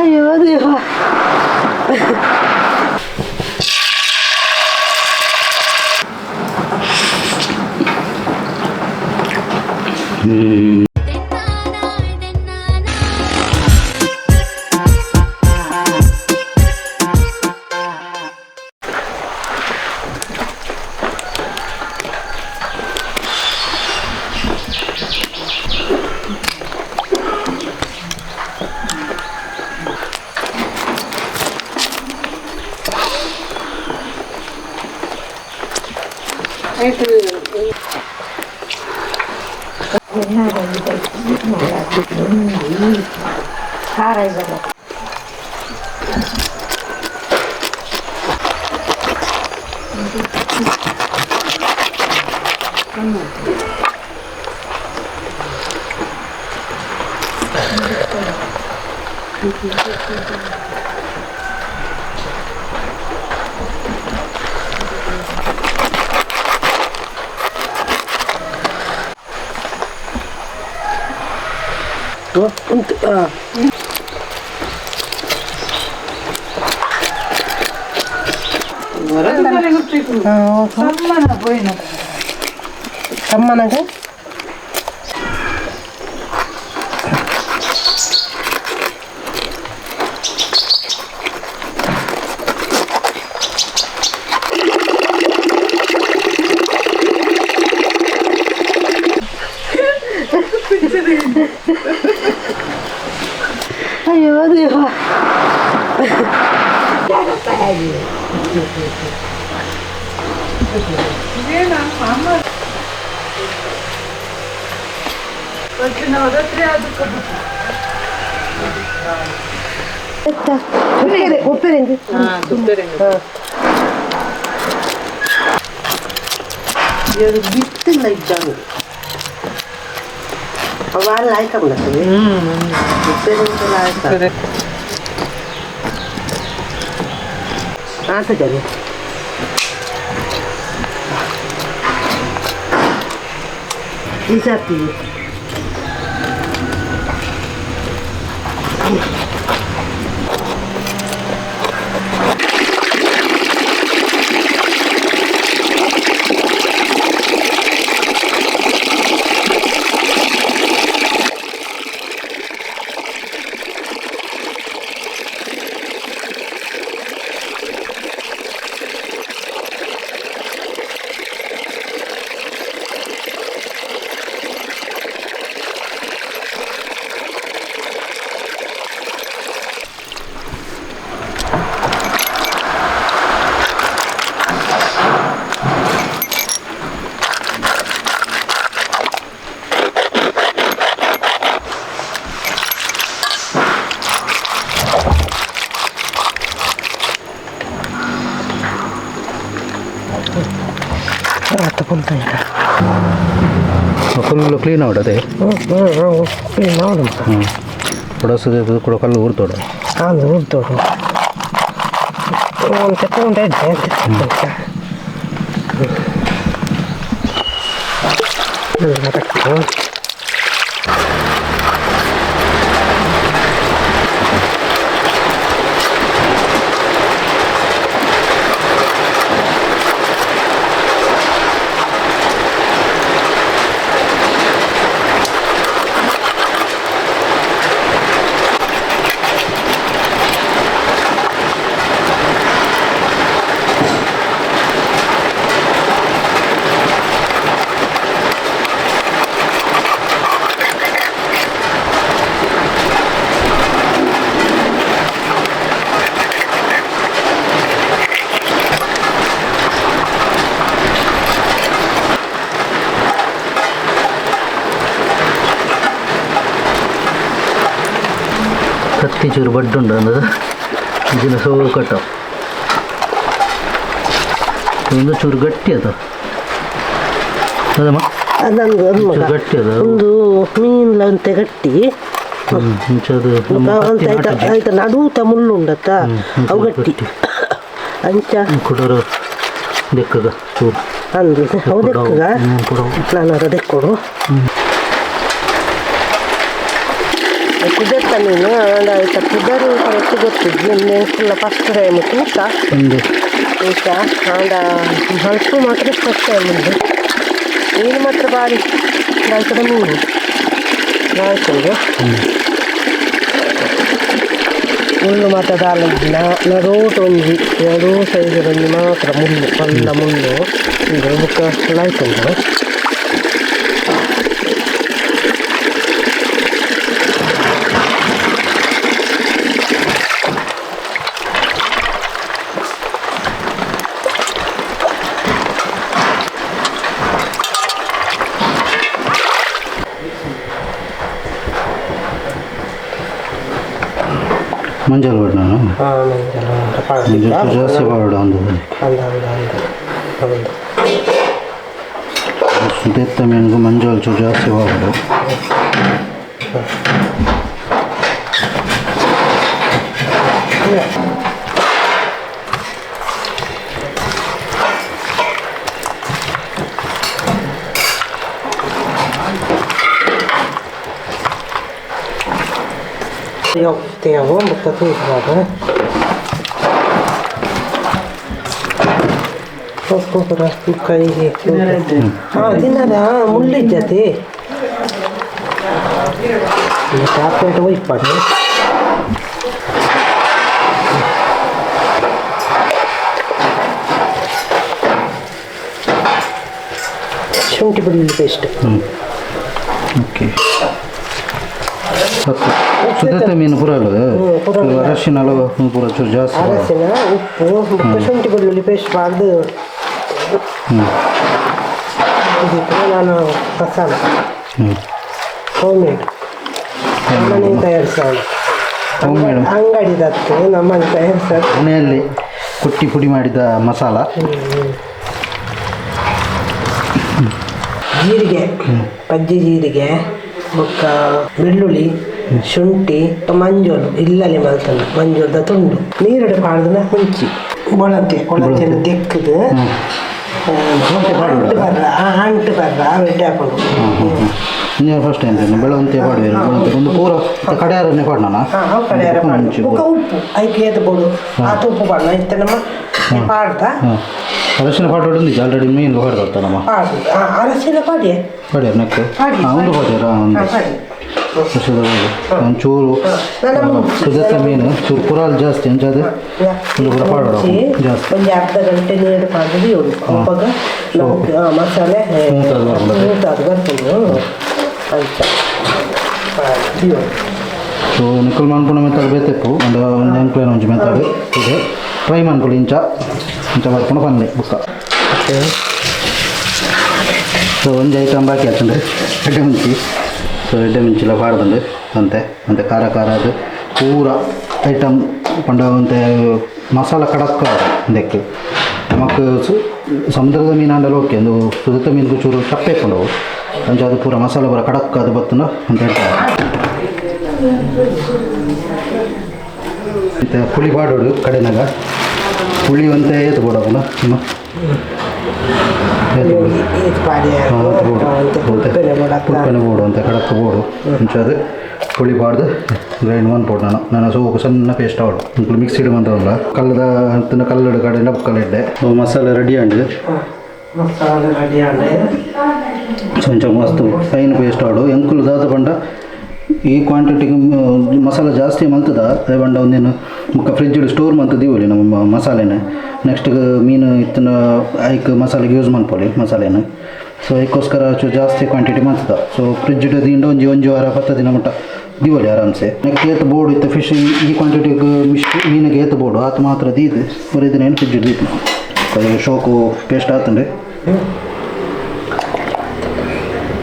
ಅಯ್ಯೋ ದೇವ. ಉಂಟು. ತಮ್ಮನಾಗ. ಅಯ್ಯೋ ದೇವ. ಉಪ್ಪೇರೆ. ಬಿತ್ತಿಲ್ಲ ಇದ್ದಂಗೆ ಅವ ಲಾಯ್ಕ ಉಂಡತ್ತದೆ. ಉಪ್ಪೇರೆ ಲಾಯ್ಕ ಆತ ಜನ. ಈ ಸರ್ತಿ ಆತ ಪುಲ್ತ. Full clean ಆವಡದೆ. ಹ್ಞೂ ಹ್ಞೂ ಹ್ಞೂ, ಹೌದು. ಹ್ಞೂ, ಕೊಡಸದ ಕೂಡ ಕಲ್ಲು ಊರ್ತೋಡ. ಅದು ಊರ್ತೋಡು. ಒಂದು ತಗೊಂಡು ಇದ್ದೆ. ಕತ್ತಿ ಚೂರು ಬಡ್ಡುಂಡು ಅಂದದ ಇಂಚಿನ ಸೋಕಟ್ಟ ಒಂದು ಚೂರು ಗಟ್ಟಿ ಅದ ಅದಮ್ಮ. ಅದೊಂದು ಅದು ಮಗ. ಚೂರು ಗಟ್ಟಿ ಅದ. ಒಂದು ಮೀನ್ಲ ಅಂತೆ ಗಟ್ಟಿ. ಇಂಚದು ನಮ್ಮ ಅಂತ ಕತ್ತಿ ಆಯ್ತಾ. ನಾಟುಜಿ. ಆಯ್ತಾ, ನಡುತ ಮುಳ್ಳು ಉಂಡತ್ತ. ಅವು ಗಟ್ಟಿ ಅಂಚ. ಕುಡರ ದೆಕ್ಕಗ ಚೂರು. ಅಂದು ಹೌದಕ್ಕಗ. ಕೊಡವು. ನಾನು ಅದಕ್ಕೆ ಕೊಡು. ಸುದೆತ್ತ ಮೀನು ಆಂಡ ಐತ ಪುದರ್ ಕರೆಕ್ಟ್ ಗೊತ್ತಿಜ್ಜಿ ಎಂಕುಲ ಫಸ್ಟ್ ಟೈಮ್ ತೂತ. ಒಂದು. ತೂತ ಆಂಡ ಮಲ್ಪು ಮಾತ್ರ ಫಸ್ಟ್ ಟೈಮ್ ಉಂಡು. ಮೀನು ಮಾತ್ರ ಬಾರಿ ಲಾಯ್ಕದ ಮೀನು ಲಾಯ್ಕುಂಡು. ಮುಳ್ಳು ಮಾತ್ರ ದಾಲ ನಡುಟು ಒಂಜಿ ಎರಡೂ ಸೈಜ್ ಒಂಜಿ ಮಾತ್ರ ಮುಳ್ಳು, ಮಲ್ಲ ಮುಳ್ಳು ಉಂಡು. ಬೊಕ್ಕ ಲಾಯ್ಕುಂಡು. ಮಂಜಲ್ ಪಾಡ್ನ. ಹಾಂ, ಮಂಜಲ್. ಮಂಜಲ್ ಜಾಸ್ತಿ ಪಾಡ ಒಂದು. ಅಂದ ಅಂದ ಅಂದ ಹೌದು. ಸುದೆತ್ತ ಮೀನಿಗೆ ಮಂಜಲ್ ಚೂರು ಜಾಸ್ತಿ ಪಾಡು. ತೇವು ಬೊಕ್ಕ ತೂಪಾಗ ಪೂರ ಕೈಗೆ. ಹಾಂ, ತಿನ್ನದ ಮುಳ್ಳಿಜ್ಜತಿ ಚಾಕ್ಲೇಟ್ ಒಯ್ಪಾಡು. ಶುಂಠಿ ಬೆಳ್ಳುಳ್ಳಿ ಪೇಸ್ಟ್. ಹ್ಞೂ, ಓಕೆ. ಹತ್ತು ಸುದೆತ್ತ ಮೀನು ಪೂರ ಅಲ್ಲ. ಪೂರ. ಅರಶಿನ ಪೂರ ಚೂರು ಜಾಸ್ತಿ ಪಾಡು. ಅರಸಿನ, ಉಪ್ಪು ಬೊಕ್ಕ ಶುಂಠಿ ಬೆಳ್ಳುಳ್ಳಿ ಪೇಸ್ಟ್ ಪಾಡ್ದು. ಹ್ಞೂ. ಇದಕ್ಕೆ ನಾನು ಮಸಾಲ ಹ್ಞೂ. ಹೋಮ್ ಮೇಡ್, ನಮ್ಮನೆ ತಯಾರಿಸೋಣ. Home made. ಅಂಗಡಿದತ್ತು, ನಮ್ಮನೆ ತಯಾರಿಸೋದು. ಮನೆಯಲ್ಲಿ ಕುಟ್ಟಿ ಪುಡಿ ಮಾಡಿದ ಮಸಾಲ. ಜೀರಿಗೆ, ಪಜ್ಜಿ ಜೀರಿಗೆ, ಬೊಕ್ಕ ಬೆಳ್ಳುಳ್ಳಿ, ಶುಂಠಿ, ಮಂಜೋಲು ಇಲ್ಲಲ್ಲಿ ಮಲ್ತನ ಮಂಜೋಲ್ದ ತುಂಡು ನೀರುಡೆ ಪಾಡ್ದನ ಮುಂಚಿ ಬೊಳತೆ ಕೊಳತೆನ ತೆಕ್ಕದು. ಬೊಳತೆ ಪಾಡುಡ? ಅಂಟು ಬರ್ರ, ಅಂಟು ಬರ್ರ ಎಡ್ಡೆ ಹಾಕೊಂಡು. ನೀವು ಫಸ್ಟ್ ಟೈಮ್ ಬೆಳವಂತೆ ಪಾಡುವೇರು? ಬೆಳವಂತೆ ಒಂದು ಪೂರ ಕಡೆಯಾರನ್ನೇ ಪಾಡೋಣ. ಹಾಂ, ಅವು ಕಡೆಯಾರ ಪಾಡು. ಬೊಕ್ಕ ಉಪ್ಪು ಐಕ್ ಏತ್ ಬೋಡು ಆತ ಉಪ್ಪು ಪಾಡ್ನ. ಇತ್ತೆ ನಮ್ಮ ಪಾಡ್ದ. ಹಾಂ, ಅರಶಿನ ಪಾಡು ಉಂದಿಜ್ಜಿ ಆಲ್ರೆಡಿ ಮೀನು ಹೊಡೆದ ನಮ್ಮ. ಪಾಡು, ಅರಸಿನ ಪಾಡಿಯೆ. ಪಾಡ್ಯಾರ ನೆಕ್. ಪಾಡಿ. ಹಾಂ, ಒಂದು ಪಾಡ್ಯಾರ ಒಂದು. ಹಾಂ, ಪಾಡಿ. ಅರಶಿನ ಒಂಚೂರು. ನನ್ನ ಮುಂಚಿ. ಸುದೆತ್ತ ಮೀನು ಚೂರು ಪುರಾಲ್ ಜಾಸ್ತಿ ಅಂಚಾದ ಒಂದು ಪೂರ ಪಾಡೋಣ ಜಾಸ್ತಿ. ಒಂಜಿ ಅರ್ಧ ಗಂಟೆ ನೀರು ಪಾಡ್ದು ಇವರು ಅವಾಗ ನಮ್ಗೆ ಮಸಾಲೆ ಸ್ಮೂತ್ ಆದ್ ಬರ್ಪುಂಡು. ಸ್ಮೂತ್ ಆದ್ ಬರ್ಪುಂಡು ಅಂಚ ಪಾಡ್ದು. ಸೊ ನಿಕುಲ್ ಮನ್ಪುನ ಮೆಥಡ್ ಬೇತೆಪ್ಪು ಒಂದು ಒಂದು ಎಂಕ್ಲೇನ ಒಂಜಿ ಮೆಥಡ್ ಇದೆ. ಟ್ರೈ ಮನ್ಪುಲಿ ಇಂಚ ಇಂಚ ಬರ್ಪುಂಡು ಪನ್ಲೆ ಬುಕ್ಕ. ಸೊ ಒಂಜಿ ಐಟಮ್ ಬಾಕಿ ಆತುಂಡು, ಎಡ್ಡೆ ಮುಂಚಿ. ಸೊ ಎಡ್ಡೆ ಮುಂಚಿಲ ಪಾಡ್ದುಂಡು ಅಂತೆ ಅಂತೆ ಖಾರ ಖಾರ ಅದು ಪೂರ ಐಟಮ್ ಪಂಡ ಒಂತೆ ಮಸಾಲ ಕಡಕ್ ಇಂದೆಕ್. ನಮಕ್ ಸಮುದ್ರದ ಮೀನಾಂಡಲ ಓಕೆ, ಒಂದು ಸುದೆತ ಮೀನ್ಗ್ ಚೂರು ಚಪ್ಪೆ ಇಪ್ಪುಂಡು ಅವು. ಅಂಚ ಅದು ಪೂರ ಮಸಾಲ ಪೂರ ಕಡಕ್ ಅದು ಬತ್ತುಂಡ ಅಂತ ಹೇಳ್ತಾರೆ. ಇತ್ತೆ ಪುಳಿ ಪಾಡೋಡು ಕಡೆನಾಗ. ಪುಳಿ ಒಂತೆ ಏತ್ ಬೋಡಪ್ಪುನ ನಿಮ್ಮ ಏತ್ ಬೋಡು? ಏತ್ ಪಾಡಿ? ಹಾಂ, ಬೋಡು. ಅಂತೆ ಪುಪ್ಪೆನೆ ಬೋಡತ್ತ? ಪುಪ್ಪೆನೆ ಬೋಡು ಅಂತ ಕಡಕ್ ಬೋಡು. ಅಂಚ ಅದು ಪುಳಿ ಪಾಡ್ದು ಗ್ರೈಂಡ್ ಮನ್ಪೊಡು. ನಾನು ನನ್ನ ಸೋಕು ಸಣ್ಣ ಪೇಸ್ಟ್ ಆವಡು. ನಿಕುಲು ಮಿಕ್ಸಿಡ್ ಮಂತೊಂದುಲ್ಲ ಕಲ್ಲದ ಅಂತಿನ ಕಲ್ಲಡು ಕಡೆಂಡ ಬೊಕ್ಕಲ ಎಡ್ಡೆ. ಮಸಾಲೆ ರೆಡಿ ಆಂಡ್. ಮಸಾಲೆ ರೆಡಿ ಆಂಡ್. ಸೊ ಇಂಚ ಮಸ್ತ್ ಫೈನ್ ಪೇಸ್ಟ್ ಆವಡು. ಎಂಕುಲು ದಾದ ಪಂಡ ಈ ಕ್ವಾಂಟಿಟಿಗೆ ಮಸಾಲೆ ಜಾಸ್ತಿ ಮಲ್ತದ. ಅದೇ ಪಂಡ ಒಂದೇನು ಬೊಕ್ಕ ಫ್ರಿಜ್ ಸ್ಟೋರ್ ಮಂತ್ ದೀವೊಲಿ ನಮ್ಮ ಮಸಾಲೆನ. ನೆಕ್ಸ್ಟ್ ಮೀನು ಇತ್ತಿನ ಐಕ್ ಮಸಾಲೆಗೆ ಯೂಸ್ ಮನ್ಪೊಲಿ ಮಸಾಲೆನ. ಸೊ ಐಕ್ಕೋಸ್ಕರ ಚೂರು ಜಾಸ್ತಿ ಕ್ವಾಂಟಿಟಿ ಮಲ್ತದ. ಸೊ ಫ್ರಿಜ್ ದೀಂಡ ಒಂಜಿ ಒಂಜಿ ವಾರ 10 ದಿನ ಮುಟ್ಟ ದೀವೊಲಿ ಆರಾಮ್ಸೆ. ನೆಕ್ಸ್ಟ್ ಏತ್ ಬೋಡು ಇತ್ತು ಫಿಶ್ ಈ ಕ್ವಾಂಟಿಟಿಗೆ ಮೀನಿಗೆ ಏತ್ ಬೋಡು ಆತ ಮಾತ್ರ ದೀದ್ ಒರಿದಿನ ಫ್ರಿಜ್ ದೀಪುನ. ಅದು ಶೋಕು paste ಆತುಂಡು.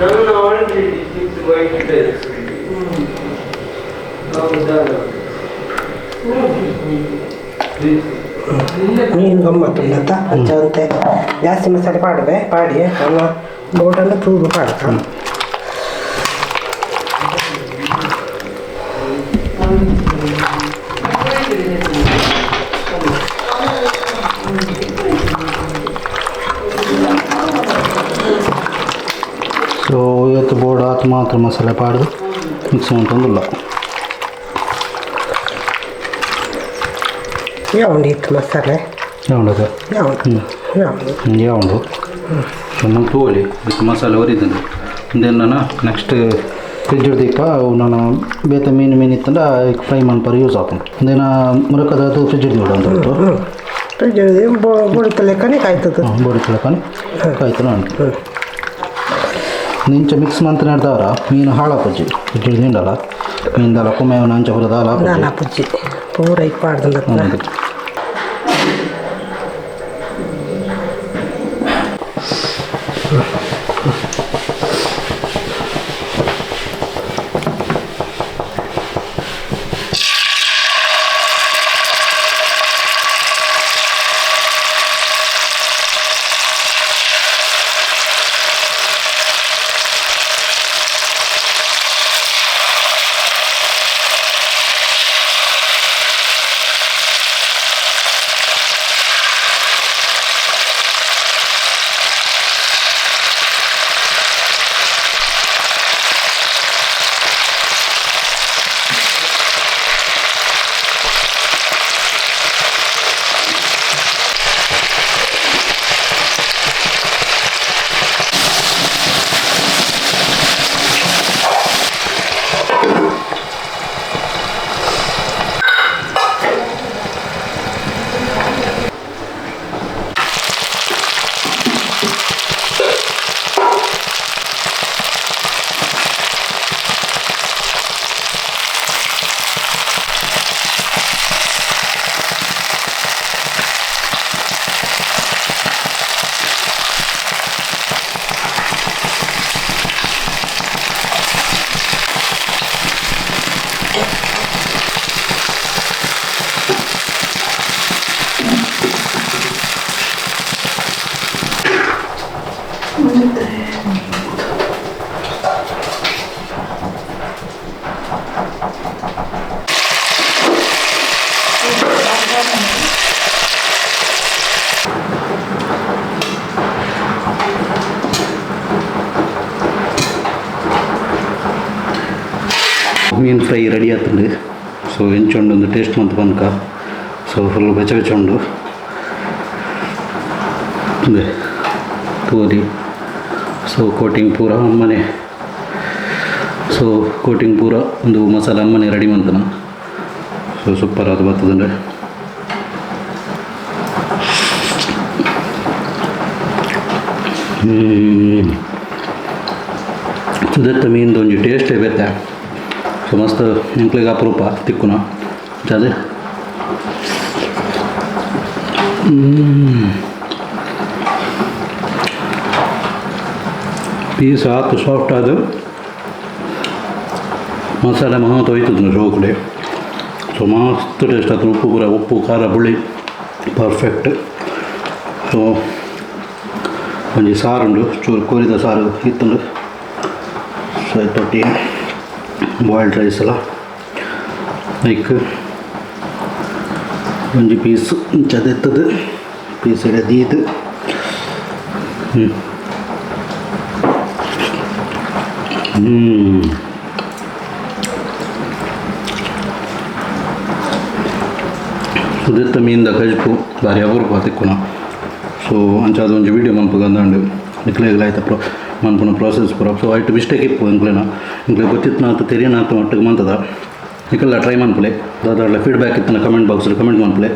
No, no, already it's white dress. ಮೀನು ಗಮ್ಮತ್ತುಂಡತ್ತ. ಅಂಚ ಅಂತೆ ಜಾಸ್ತಿ ಮಸಾಲೆ ಪಾಡುವೆ ಪಾಡಿ ಅನ್ನ ಬೋಟನ್ನು ತೂದು ಪಾಡ್ತ. ಸೊ ಇವತ್ತು ಬೋರ್ಡ್ ಆತು ಮಾತ್ರ ಮಸಾಲೆ ಪಾಡ್ದು ಮಿಕ್ಸ್ ಮಂತೊಂದುಲ್ಲ. ಯಾವುಂಡು ಇತ್ತು ಮಸಾಲೆ ಯಾವುಂಡು ಯಾವುದು ಯಾವುದು ಯಾವುಂಡು ಸೊ ತೋಲಿ ಇದಕ್ಕೆ ಮಸಾಲೆ ಒರಿತಂದು then ನಾನು ನೆಕ್ಸ್ಟ್ ಫ್ರಿಜ್ ದೀಪ ಅವು ನಾನು ಬೇತೆ ಮೀನು ಮೀನು ಇತ್ತಂದ್ರೆ ಫ್ರೈ ಮನ್ಪರ ಯೂಸ್ ಆಪುಂಡು ದೇನ ಮುರಕದ ಫ್ರಿಜ್ ದೀವಡ ಅಂತ ಉಂಟು ಫ್ರಿಜ್ ಬೊಡಿತ ಲೆಕ್ಕನೇ ಕಾಯ್ತದೆ ಬೋಡಿ ತಿಳಕನೆ ಕಾಯ್ತು ನಾನು ನಿಂಚ ಮಿಕ್ಸ್ ಮಂತ್ ನಡ್ದವರ ಮೀನು ಹಾಳಾಪುಜ್ಜಿ ಫ್ರಿಜ್ ತಿಂಡಲ್ಲ ಮೀನು ದಾಲ ಕುಮ್ಮೆ ಅಂಚ ಪೂರ ದಾಲ ದಾಲ ಪುಜ್ಜಿ ಪೂರ ಇಪ್ಪಾಡ್ದು ಮೀನು ಫ್ರೈ ರೆಡಿ ಆತಂಡು. ಸೊ ಎಂಚುಂಡು ಒಂದು ಟೇಸ್ಟ್ ಮಂತ್ ಪನ್ಕ. ಸೊ ಫುಲ್ ಬೆಚ್ಚ ಬೆಚ್ಚ ಉಂಡು ಉಂದೆ ತೋರಿ. ಸೊ ಕೋಟಿಂಗ್ ಪೂರ ಅಮ್ಮನೆ. ಸೊ ಕೋಟಿಂಗ್ ಪೂರ ಒಂದು ಮಸಾಲೆ ಅಮ್ಮನೆ ರೆಡಿ ಮಂತನ. ಸೊ ಸೂಪರ್ ಅದು ಬರ್ತದಂದ್ರೆ. ಸುದತ್ತ ಮೀನ್ದು ಒಂಜಿ ಟೇಸ್ಟೇ ಬೇತೆ. ಸೊ ಮಸ್ತ್ ಎಂಕ್ಲೆಗ್ ಅಪರೂಪ ತಿಕ್ಕುನ ಅದೇ. ಪೀಸ್ ಆತು ಸಾಫ್ಟ್ ಆದ ಮಸಾಲೆ ಮಹತ್ವ ಹೋಯ್ತದ ಜೋಕುಡೆ. ಸೊ ಮಸ್ತ್ ಟೇಸ್ಟ್ ಆಯ್ತು. ಉಪ್ಪು ಪೂರ ಉಪ್ಪು ಖಾರ ಹುಳಿ ಪರ್ಫೆಕ್ಟ್. ಸೊ ಒಂಜಿ ಸಾರುಂಡು ಚೂರು ಕೋರಿದ ಸಾರು ಇತ್ತುಂಡು. ಸೊ ತೊಟ್ಟಿ ಬಾಯ್ಲ್ಡ್ ರೈಸ್ ಎಲ್ಲ ಲೈಕ್ ಒಂಜಿ ಪೀಸ್ ಇಂಚದೆತ್ತದು ಪೀಸ್ ಇಡ ದೀದು. ಸುದೆತ್ತ ಮೀನ್ದ ಕಜ್ಪು ಬಾರಿ ಅಪರೂಪ ತಿಕ್ಕುನ. ಸೊ ಅಂಚಾದ ಒಂಜಿ ವೀಡಿಯೋ ಮನ್ಪುಗಂದಾಂಡು ನಿಕ್ಲೆಗ್ಲಾಯ್ತ ಪ್ರೊ ಮನ್ಪುನ ಪ್ರಾಸೆಸ್ ಪೂರ. ಸೊ ಐಟ್ ಮಿಸ್ಟೇಕ್ ಇಪ್ಪು ಎಂಕ್ಲೆನ ಎಂಕ್ಲೆ ಗೊತ್ತಿತ್ತು ಅಂತ ತೆರಿಯನ ಅಂತ ಮಟ್ಟಿಗೆ ಮಂತದ ನಿಕ್ಕೆಲ್ಲ ಟ್ರೈ ಮನ್ಪುಲೆ. ದಾದಾಡ್ಲ ಫೀಡ್ಬ್ಯಾಕ್ ಇತ್ತನ comment box comment ಮನ್ಪುಲೆ.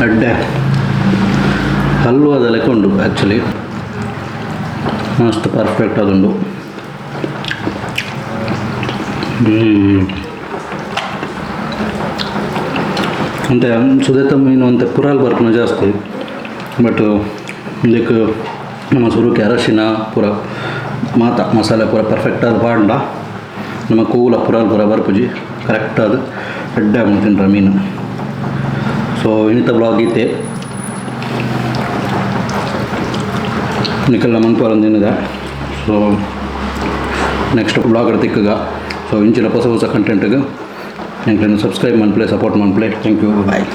ಅಡ್ಡೆ ಹಲ್ವಾದ ಲೆಕ್ಕ ಉಂಡು ಆ್ಯಕ್ಚುಲಿ ಮಸ್ತ್ ಪರ್ಫೆಕ್ಟ್ ಅದುಂಡು. ಅಂತೆ ಸುದೇತ ಮೀನು ಅಂತ ಪುರಾಲ್ ಬರ್ಪುನ ಜಾಸ್ತಿ. ಬಟ್ ಇದಕ್ಕೆ ನಮ್ಮ ಸುರುಕ್ಕೆ ಅರಶಿನ ಪೂರ ಮಾತ ಮಸಾಲೆ ಪೂರ ಪರ್ಫೆಕ್ಟ್ ಆದ ಪಾಂಡ ನಮ್ಮ ಕೂಲ ಪುರಾಲ್ ಪೂರ ಬರ್ಪುಜಿ ಕರೆಕ್ಟ್ ಆದ ಎಡ್ಡೆ ತಿನ್ರ ಮೀನು. ಸೊ ಇನ್ನಿತ ಬ್ಲಾಗ್ ಇತ್ತೆ ನಿಕ್ಕೆಲ್ಲ ಮನ್ಪುವರಂದಿನಿದೆ. So next blog ತಿಕ್ಕಗ. ಸೊ ಇಂಚಿನ ಹೊಸ ಹೊಸ ಕಂಟೆಂಟ್ಗೆ ಎಂಕ್ಲೆನ್ ಸಬ್ಸ್ಕ್ರೈಬ್ ಮನ್ಪ್ಲೆ ಸಪೋರ್ಟ್ ಮನ್ಪ್ಲೆ. Thank you, bye.